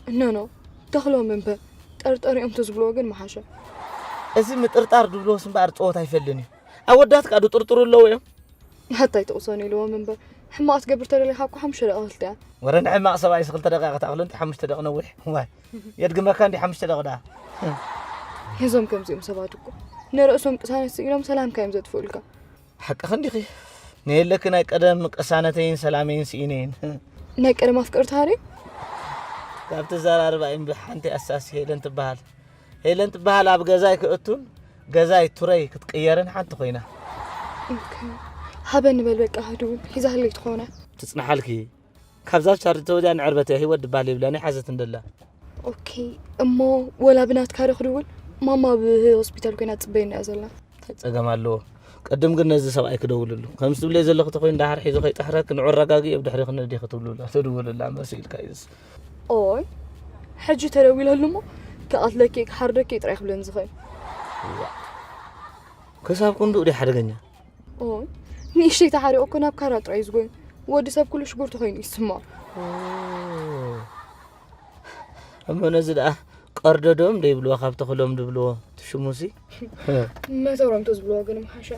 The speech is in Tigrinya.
ኖ ኖ፣ ተኽሎም እምበር። ጠርጠሪኦም ተዝብልዎ ግን መሓሸ። እዚ ምጥርጣር ድብልዎስ እምበኣር ጸወታ ኣይፈልጥን እዩ። ኣወዳት ከኣ ድጥርጥሩ ኣለዉ እዮም። ሓታይ ትቕሰን ኢልዎም እምበር። ሕማቕ ትገብር ተደሊኻ እኮ ሓሙሽተ ደቂቕ ክልተ እያ። ወረ ንሕማቕ ሰብኣይስ ክልተ ደቂቕ ክትኣኽሎ እንዲ ሓሙሽተ ደቂቕ ነዊሕ። ዋይ፣ የድግመካ እንዲ ሓሙሽተ ደቂቕ ደኣ። ሄዞም ከምዚኦም ሰባት እኮ ንርእሶም ቅሳነት ስኢኖም ሰላምካ እዮም ዘጥፍኡልካ። ሓቅኺ እንዲኺ። ነየለኪ ናይ ቀደም ቅሳነተይን ሰላመይን ስኢነይን። ናይ ቀደም ኣፍቀርቲ ሃሪ ካብ ትዘራርባ እምቢ ሓንቲ ኣሳሲ ሄለን ትበሃል። ሄለን ትበሃል ኣብ ገዛይ ክእቱን ገዛይ ቱረይ ክትቅየርን ሓንቲ ኮይና። ሃበ ንበል በቃ ህድውን ሒዛ ህለይ ትኾነ ትጽንሓልኪ። ካብዛ ቻርጅ ተወዲኣ ንዕርበት እያ ህይወት ድበሃል የብላን ሓዘት እንደላ። ኦኬ እሞ ወላ ብናትካ ዶ ክድውል? ማማ ኣብ ሆስፒታል ኮይና ትጽበየና እያ ዘላ። እንታይ ጸገም ኣለዎ? ቅድም ግን ነዚ ሰብኣይ ክደውልሉ ከምዚ ትብለይ ዘለኹ ተኮይኑ ዳሓር ሒዙ ከይጠሕረክ ንዑ ኣረጋጊ ኣብ ድሕሪ ክንዲ ክትብሉላ ትድውሉላ እምበር ስኢልካ እዩስ። ኦይ ሕጂ ተደዊለሉ እሞ ክቐትለኪ ክሓርደኪ ጥራይ ክብለኒ ዝኽእል። ክሳብ ክንድኡ ድዩ ሓደገኛ? ኦይ ንእሽተይ ተሓሪቑ እኮ ናብ ካራ ጥራይ እዩ ዝጎዩ። ወዲ ሰብ ኩሉ ሽጉርቲ ኮይኑ ይስምዖ። እሞ ነዚ ደኣ ቀርደዶም ደይብልዎ ካብ ተኽሎም ድብልዎ ትሽሙሲ። መተሮም ተዝብልዎ ግን ምሓሸ።